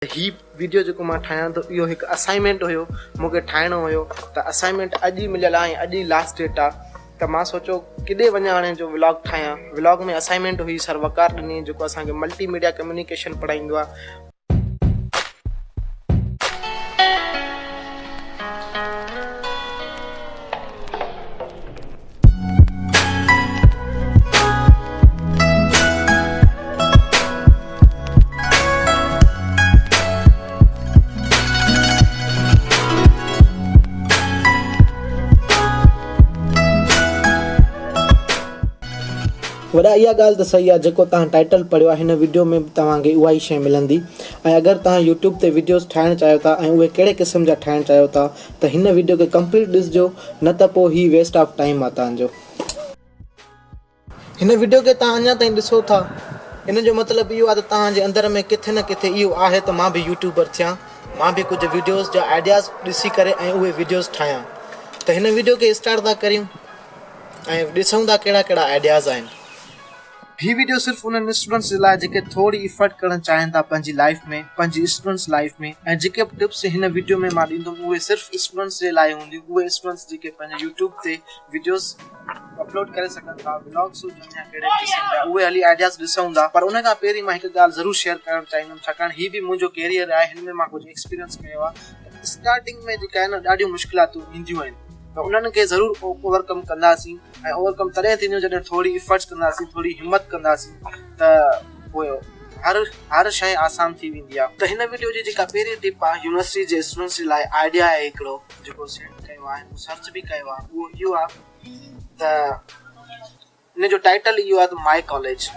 هي video جيڪو مان ٺاهيان ٿو اهو هڪ اسائنمينٽ هيو مون کي ٺاهڻو هيو ته اسائنمينٽ اڄ ئي مليل آهي ۽ اڄ ئي لاسٽ ڊيٽ آهي ته مان سوچيو ڪيڏي وڃان هاڻي جو ولاگ ٺاهيان ولاگ ۾ اسائنمينٽ هئي سر وقار ڏني جيڪو اسان کي ملٽي ميڊيا ڪميونيڪيشن پڙهائيندو آهي. وڏا اها ڳالهه ته صحيح آهي جيڪو توهان ٽائيٽل پڙهيو آهي هن وڊيو ۾ به توهان کي اها ئي شيء ملندي ۽ اگر توهان يوٽيوب تي وڊيوز ٺاهڻ چاهيو ٿا ۽ اهي ڪهڙي قسم جا ٺاهڻ چاهيو ٿا ته هن وڊيو کي ڪمپليٽ ڏسجو نه ته پوء هي ويسٽ آف ٽائيم آهي توهان جو. هن وڊيو کي توهان اڃا تائين ڏسو ٿا ان جو مطلب اهو آهي ته توهان جي اندر ۾ ڪٿي نه ڪٿي اهو آهي ته مان به يوٽيوبر ٿيان مان به ڪجهه وڊيوز جا آئيڊياز ڏسي ڪري ۽ اهي وڊيوز ٺاهيان ته هن وڊيو کي اسٽارٽ ٿا ڪريون ۽ ڏسون ٿا ڪهڙا ڪهڙا آئيڊياز آهن. هي وڊيو صرف انهن اسٽوڊنٽس جي لاء جيڪي ٿوري ايفرٽ ڪرڻ چاهين ٿا پنهنجي لائيف ۾ پنهنجي اسٽوڊنٽس لائيف ۾ ۽ جيڪي به ٽپس هن وڊيو ۾ مان ڏيندم اهي صرف اسٽوڊنٽس جي لاء هونديون اهي اسٽوڊنٽس جيڪي پنهنجي يوٽيوب تي وڊيوز اپلوڊ ڪري سگهن ٿا ولاگس هجن يا ڪهڙي به قسم جا اهي هلي آئيڊياز ڏسون ٿا پر ان کان پهرين مان هڪ ڳالهه ضرور شيئر ڪرڻ چاهيندم ڇاڪاڻ هي به منهنجو ڪيريئر آهي هن ۾ مان ڪجهه ايڪسپيرينس ڪيو آهي ته اسٽارٽنگ ۾ جيڪا آهي نه ڏاڍيون مشڪلاتون اينديون آهن ته انهن کي ضرور اوور ڪم ڪنداسين ۽ اوور ڪم تڏهن ٿيندو جڏهن ٿوري ايفرٽس ڪنداسين ٿوري همت ڪنداسين ته پوء هر هر شيء آسان ٿي ويندي آهي ته هن وڊيو جي جيڪا پهرين ٽپ آهي يونيورسٽي جي اسٽوڊنٽس جي لاء آئيڊيا آهي هڪڙو جيڪو سينڊ ڪيو آهي مون سرچ به ڪيو آهي اهو اهو آهي ته ان جو ٽائيٽل اهو آهي ته my college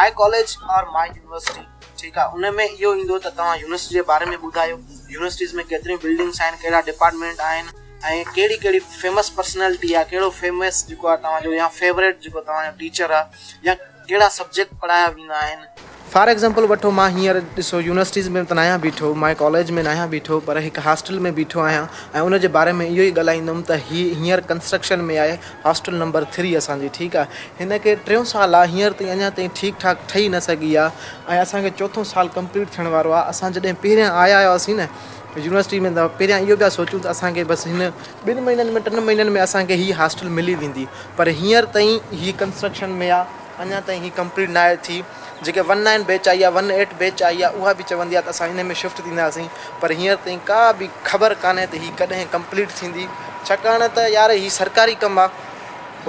my college or my university ٺيڪ آ ان ۾ اهو ايندو ته توهان يونيورسٽي جي باري ۾ ٻڌايو يونيورسٽيز ۾ ڪيتريون بلڊنگس آهن ڪهڙا ڊپارٽمينٽ آهن ۽ ڪهڙي ڪهڙي فيمس پرسنالٽي آ ڪهڙو فيمس جيڪو آ توهان جو يا فيوريٽ جيڪو توهان جو ٽيچر آ يا ڪهڙا سبجيڪٽ پڙهايا ويندا آهن. فار ايگزامپل وٺو مان هينئر ڏسو يونيورسٽيز ۾ ته ناهيان بيٺو مان ڪاليج ۾ ناهيان بيٺو پر هڪ هاسٽل ۾ بيٺو آهيان ۽ ان جي باري ۾ اهو ئي ڳالهائيندم ته هي هينئر ڪنسٽرڪشن ۾ آهي هاسٽل نمبر ٿري اسان جي ٺيڪ آ هن کي ٽيون سال آ هينئر تائين اڃا تائين ٺيڪ ٺاڪ ٺهي نه سگهي آ ۽ اسان کي چوٿون سال ڪمپليٽ ٿيڻ وارو آ اسان جڏهن پهريان آيا هياسين نه يونيورسٽي ۾ ته پهريان اهو پيا سوچون ته اسان کي بس هن ٻن مهينن ۾ ٽن مهينن ۾ اسان کي هي هاسٽل ملي ويندي پر هينئر تائين هي ڪنسٽرڪشن ۾ آ اڃا تائين هي ڪمپليٽ ناهي ٿي جيڪي ون نائن بيچ آئي آ ون ايٽ بيچ آئي آ اها به چوندي آ ته اسان ان ۾ شفٽ ٿينداسين پر هينئر تائين ڪا به خبر ڪانهي ته هي ڪڏهن ڪمپليٽ ٿيندي ڇاڪاڻ ته يار هي سرڪاري ڪم آ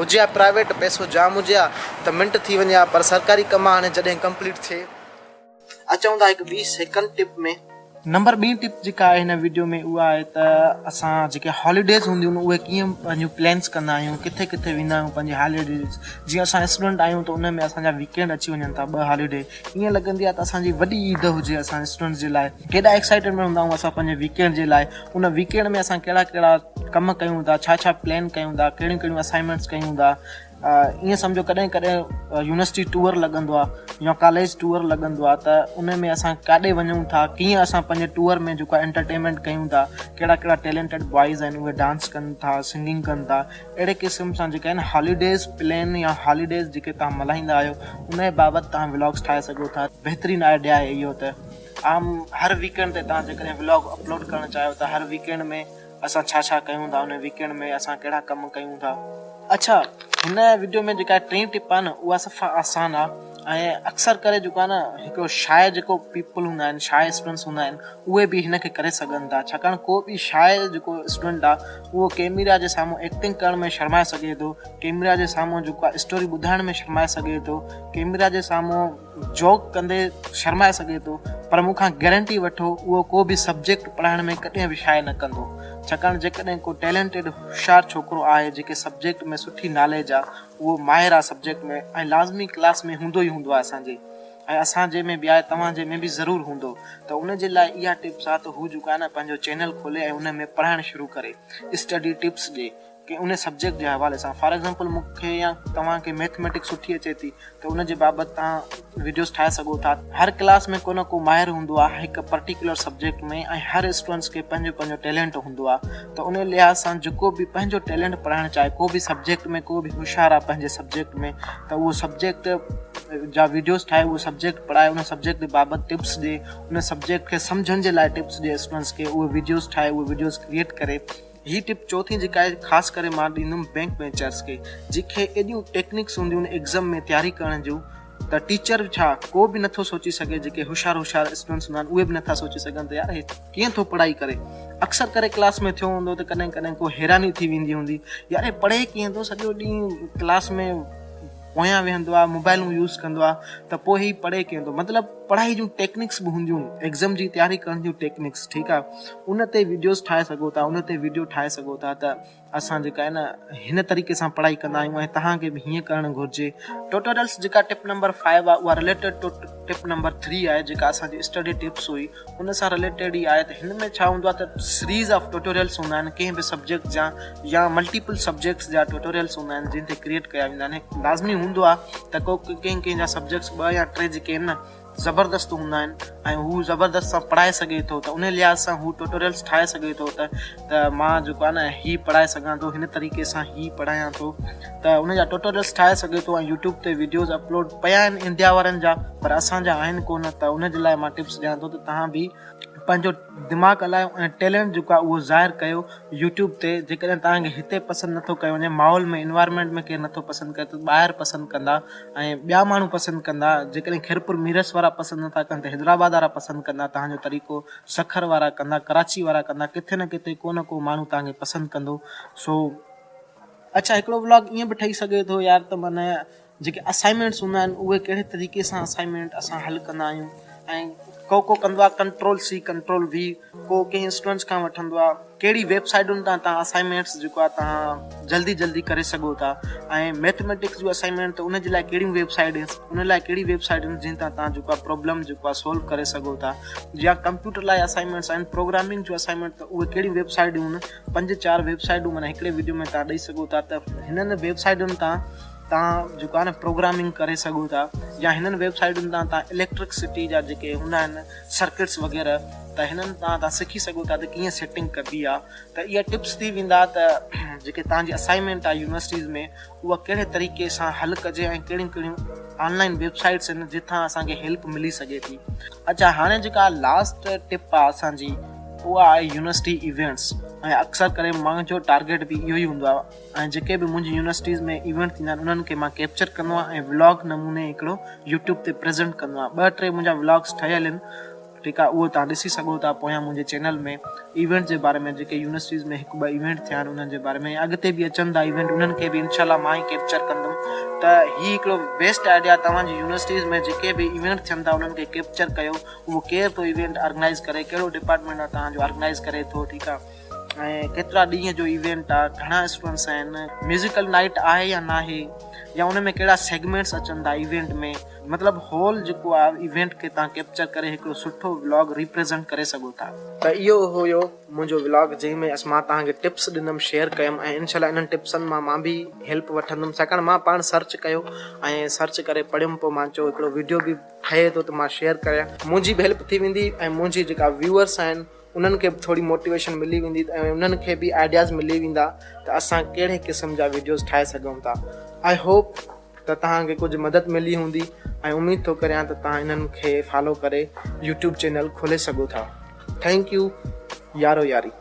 هجي ها پرائيويٽ پئسو جام هجي ها ته منٽ ٿي وڃي ها پر سرڪاري ڪم آ هاڻي جڏهن ڪمپليٽ ٿئي. اچون ٿا هڪ ٻي سيڪنڊ ٽپ ۾. نمبر ٻي ٽپ جيڪا آهي هن وڊيو ۾ اها آهي ته اسان جيڪي هاليڊيز هونديون آهن اهي ڪيئن پنهنجون پلانس ڪندا آهيون ڪٿي ڪٿي ويندا آهيون پنهنجي هاليڊيز جيئن اسان اسٽوڊنٽ آهيون ته ان ۾ اسان جا ويڪينڊ اچي وڃن ٿا ٻه هاليڊي ائين لڳندي آهي ته اسان جي وڏي عيد هجي اسان اسٽوڊنٽس جي لاء ڪيڏا ايڪسائيٽيڊ ۾ هوندا آهيون اسان پنهنجي ويڪينڊ جي لاء ان ويڪينڊ ۾ اسان ڪهڙا ڪهڙا ڪم ڪيون ٿا ڇا ڇا پلان ڪيون ٿا ڪهڙيون ڪهڙيون اسائنمينٽس ڪيون ٿا ائين سمجهو ڪڏهن ڪڏهن يونيورسٽي ٽوئر لڳندو آهي يا ڪاليج ٽوئر لڳندو آهي ته ان ۾ اسان ڪاڏي وڃون ٿا ڪيئن اسان پنهنجي ٽوئر ۾ جيڪو آهي انٽرٽينمينٽ ڪيون ٿا ڪهڙا ڪهڙا ٽيلنٽيڊ بوائز آهن اهي ڊانس ڪن ٿا سنگنگ ڪن ٿا اهڙي قسم سان جيڪا آهن هاليڊيز پلان يا هاليڊيز جيڪي توهان ملهائيندا آهيو ان جي بابت توهان ولاگس ٺاهي سگهو ٿا بهترين آئيڊيا آهي اهو ته عام هر ويڪينڊ تي توهان جيڪڏهن ولاگ اپلوڊ ڪرڻ چاهيو ته هر ويڪينڊ ۾ اسان ڇا ڇا ڪيون ٿا ان ويڪينڊ ۾ اسان ڪهڙا ڪم ڪيون ٿا. اڇا هن وڊيو ۾ جيڪا ٽين ٽپ آهي نه اها صفا آسان آهي ۽ اڪثر ڪري جيڪو آهي نه هڪڙو شاء جيڪو پيپل هوندا آهن شاء اسٽوڊنٽس هوندا آهن اهي به هن کي ڪري سگهن ٿا ڇاڪاڻ ڪو به شاء جيڪو اسٽوڊنٽ آهي اهو ڪيميرا جي سامهون ايڪٽنگ ڪرڻ ۾ شرمائي سگهي ٿو ڪيميرا جي سامهون جيڪو آهي اسٽوري ٻڌائڻ ۾ شرمائي سگهي ٿو ڪيميرا جي سامهون جوڪ ڪندي شرمائي سگهي ٿو پر مون کان گيرنٽي وٺو اهو ڪو به سبجيڪٽ پڙهائڻ ۾ ڪڏهن به شايع نه ڪندو ڇاڪاڻ جيڪڏهن ڪو ٽيلنٽيڊ هوشيار ڇوڪرو آهي جيڪي سبجيڪٽ ۾ سٺي ناليج آ اهو ماهر آ سبجيڪٽ ۾ ۽ لازمي ڪلاس ۾ هوندو ئي هوندو آ اسان جي ۽ اسان جي ۾ به آهي توهان جي ۾ به ضرور هوندو ته ان جي لاء اها ٽپس آ ته هو جيڪو آهي نه پنهنجو چينل کولي ۽ ان ۾ پڙهائڻ شروع ڪري اسٽڊي ٽپس ڏي ڪنهن ان سبجيڪٽ جي حوالي سان فار ايگزامپل مون کي يا توهان کي ميٿميٽڪس سٺي اچي ٿي ته ان جي بابت توهان وڊيوز ٺاهي سگهو ٿا. هر ڪلاس ۾ ڪو نه ڪو ماهر هوندو آهي هڪ پرٽيڪولر سبجيڪٽ ۾ ۽ هر اسٽوڊنٽس کي پنهنجو پنهنجو ٽيلنٽ هوندو آهي ته ان لحاظ سان جيڪو به پنهنجو ٽيلنٽ پڙهائڻ چاهي ڪو به سبجيڪٽ ۾ ڪو به هوشيار آهي پنهنجي سبجيڪٽ ۾ ته اهو سبجيڪٽ جا وڊيوز ٺاهي اهو سبجيڪٽ پڙهائي ان سبجيڪٽ بابت ٽپس ڏي ان سبجيڪٽ کي سمجهڻ جي لاء ٽپس ڏي اسٽوڊنٽس کي اهي وڊيوز ٺاهي اهي وڊيوز ڪريئيٽ ڪري. هي ٽپ چوٿين جيڪا آهي خاص ڪري مان ڏيندم بينڪ بينچرس کي جن کي ايڏيون ٽيڪنڪس هونديون آهن ايگزم ۾ تياري ڪرڻ جون ته ٽيچر ڇا ڪو به نٿو سوچي سگهي جيڪي هوشيار هوشيار اسٽوڊنٽس هوندا آهن اهي به نٿا سوچي سگهن ته يار هي ڪيئن ٿو پڙهائي ڪري اڪثر ڪري ڪلاس ۾ ٿيو هوندو ته ڪڏهن ڪڏهن ڪو حيراني ٿي ويندي هوندي يار هي پڙهي ڪيئن ٿو سڄو ڏينهن ڪلاس ۾ پويان ويهندو آهي موبائلون يوز ڪندو آهي ته پوء هي پڙهي ڪيئن ٿو مطلب پڙهائي جون ٽيڪنڪس به هونديون ايگزام جي تياري ڪرڻ جون ٽيڪنڪس ٺيڪ آهي ان تي ويڊيوز ٺاهي سگهو ٿا ان تي ويڊيو ٺاهي سگهو ٿا ته اسان جيڪا آهي نه هن طريقي سان پڙهائي ڪندا آهيون ۽ توهان کي به هيئن ڪرڻ گهرجي. ٽوٽوريلس جيڪا ٽپ نمبر فائيو آهي اها رليٽيڊ ٽو ٽپ نمبر ٿري آهي جيڪا اسان جي اسٽڊي ٽپس هئي ان سان رليٽيڊ ئي آهي ته هن ۾ ڇا هوندو آهي ته سيريز آف ٽوٽوريلس هوندا آهن ڪنهن به سبجيڪٽ جا يا ملٽيپل سبجيڪٽس جا ٽوٽوريلس هوندا آهن جن تي ڪريئيٽ ڪيا ويندا آهن لازمي هوندو آهي ته ڪو ڪنهن ڪنهن جا سبجيڪٽس ٻه يا ٽي جيڪي آهن نه زبردست هوندا آهن ۽ هو زبردست سان پڙهائي سگهي ٿو ته ان لحاظ سان هو ٽيوٽوريلس ٺاهي سگهي ٿو ته ته مان جيڪو آهي نه هي پڙهائي سگهان ٿو هن طريقي سان هي پڙهايان ٿو ته ان جا ٽيوٽوريلس ٺاهي سگهي ٿو ۽ يوٽيوب تي ويڊيوز اپلوڊ پيا آهن انڊيا وارن جا پر اسان جا آهن ڪونه ته ان جي لاء مان ٽپس ڏيان ٿو ته توهان به پنهنجو دماغ هلايو ۽ ٽيلنٽ جيڪو آهي اهو ظاهر ڪيو يوٽيوب تي جيڪڏهن توهان کي هتي پسند نٿو ڪيو وڃي ماحول ۾ انوائرمينٽ ۾ ڪير نٿو پسند ڪري ته ٻاهر پسند ڪندا ۽ ٻيا ماڻهو پسند ڪندا جيڪڏهن خيرپور ميرس وارا پسند نٿا ڪن ته حيدرآباد وارا پسند ڪندا توهان جو طريقو سکر وارا ڪندا ڪراچي وارا ڪندا ڪٿي نه ڪٿي ڪو نه ڪو ماڻهو توهان کي پسند ڪندو سو اڇا هڪڙو ولاگ ائين به ٺهي سگهي ٿو يار ته معنی جيڪي اسائنمينٽس هوندا آهن اهي ڪهڙي طريقي سان اسائنمينٽ اسان حل ڪندا آهيون ۽ ڪو ڪو ڪندو آهي ڪنٽرول سي ڪنٽرول وي ڪو ڪنهن اسٽوڊنٽس کان وٺندو آهي ڪهڙي ويب سائيٽن تان تان اسائنمينٽس جيڪو آهي تان جلدي جلدي ڪري سگهو ٿا ۽ ميٿميٽڪس جو اسائنمينٽ ته ان جي لاء ڪهڙيون ويب سائيٽ ان لاء ڪهڙي ويب سائيٽ آهن جنهن تان تان جيڪو آهي پرابلم جيڪو آهي سولو ڪري سگهو ٿا يا ڪمپيوٽر لاء اسائنمينٽس آهن پروگرامنگ جو اسائنمينٽ ته اهي ڪهڙيون ويب سائيٽون آهن پنج چار ويب سائيٽون معنيٰ هڪڙي ويڊيو ۾ تان ڏئي سگهو ٿا ته هنن ويب سائيٽن تان توهان جيڪو آهي نه پروگرامنگ ڪري سگهو ٿا يا هنن ويب سائيٽن تان توهان اليڪٽرڪ سٽي جا جيڪي هوندا آهن سرڪٽس وغيره ته هنن تان توهان سکي سگهو ٿا ته ڪيئن سيٽنگ ڪبي آهي ته اها ٽپس ٿي ويندا ته جيڪي توهان جي اسائنمينٽ آهي يونيورسٽيز ۾ اها ڪهڙي طريقي سان حل ڪجي ۽ ڪهڙيون ڪهڙيون آن لائن ويب سائيٽس آهن جتان اسان کي هيلپ ملي سگهي ٿي. اچا هاڻي جيڪا لاسٽ ٽپ آهي اسان جي اها آهي يونيورسٽي ايونٽس ۽ اڪثر ڪري منهنجو ٽارگيٽ به اهو ئي هوندو آهي ۽ جيڪي به منهنجي يونيورسٽيز ۾ ايونٽ ٿيندا آهن انهن کي مان ڪيپچر ڪندو آهيان ۽ ولاگ نموني هڪڙو يوٽيوب تي پريزنٽ ڪندو آهيان ٻه ٽي منهنجا ولاگس ٺهيل آهن ٺيڪ آهي اهو توهان ڏسي سگهو ٿا پويان منهنجي چينل ۾ ايونٽ جي باري ۾ جيڪي يونيورسٽيز ۾ هڪ ٻه ايونٽ ٿيا آهن انهن جي باري ۾ اڳتي به اچن ٿا ايونٽ انهن کي به انشاء الله مان ئي ڪيپچر ڪندم ته هي هڪڙو بيسٽ آئيڊيا توهان جي يونيورسٽيز ۾ جيڪي به ايونٽ ٿين ٿا انهن کي ڪيپچر ڪيو اهو ڪير ٿو ايونٽ آرگنائز ڪري ڪهڙو ڊپارٽمينٽ آهي توهان جو آرگنائز ڪري ٿو ٺيڪ آهي ۽ ڪيترا ڏينهن جو ايونٽ آ گهڻا اسٽوڊنٽس آهن ميوزيڪل نائٽ آهي يا ناهي يا ان ۾ ڪهڙا سيگمينٽس اچن ٿا ايونٽ ۾ مطلب هول جيڪو آ ايونٽ کي تان ڪيپچر ڪري هڪڙو سٺو ولاگ ريپريزنٽ ڪري سگهو ٿا. ته اهو هيو منهنجو ولاگ جنهن ۾ مان توهان کي ٽپس ڏنم شيئر ڪيم ۽ انشاء الله انهن ٽپسن مان مان به هيلپ وٺندم ڇاڪاڻ مان پاڻ سرچ ڪيو ۽ سرچ ڪري پڙهيم پوء مان چيو هڪڙو ويڊيو به ٺهي ٿو ته مان شيئر ڪريان منهنجي به هيلپ ٿي ويندي ۽ منهنجي جيڪا ويوئرس آهن انهن کي به ٿوري موٽيويشن ملي ويندي ۽ انهن کي به آئيڊياز ملي ويندا ته اسان ڪهڙي قسم جا ويڊيوز ٺاهي سگهون ٿا I hope ته توهان کي ڪجهه مدد ملي هوندي ۽ اميد ٿو ڪريان ته توهان انهن کي فالو ڪري يوٽيوب چينل کولي سگهو ٿا thank you يارو ياري.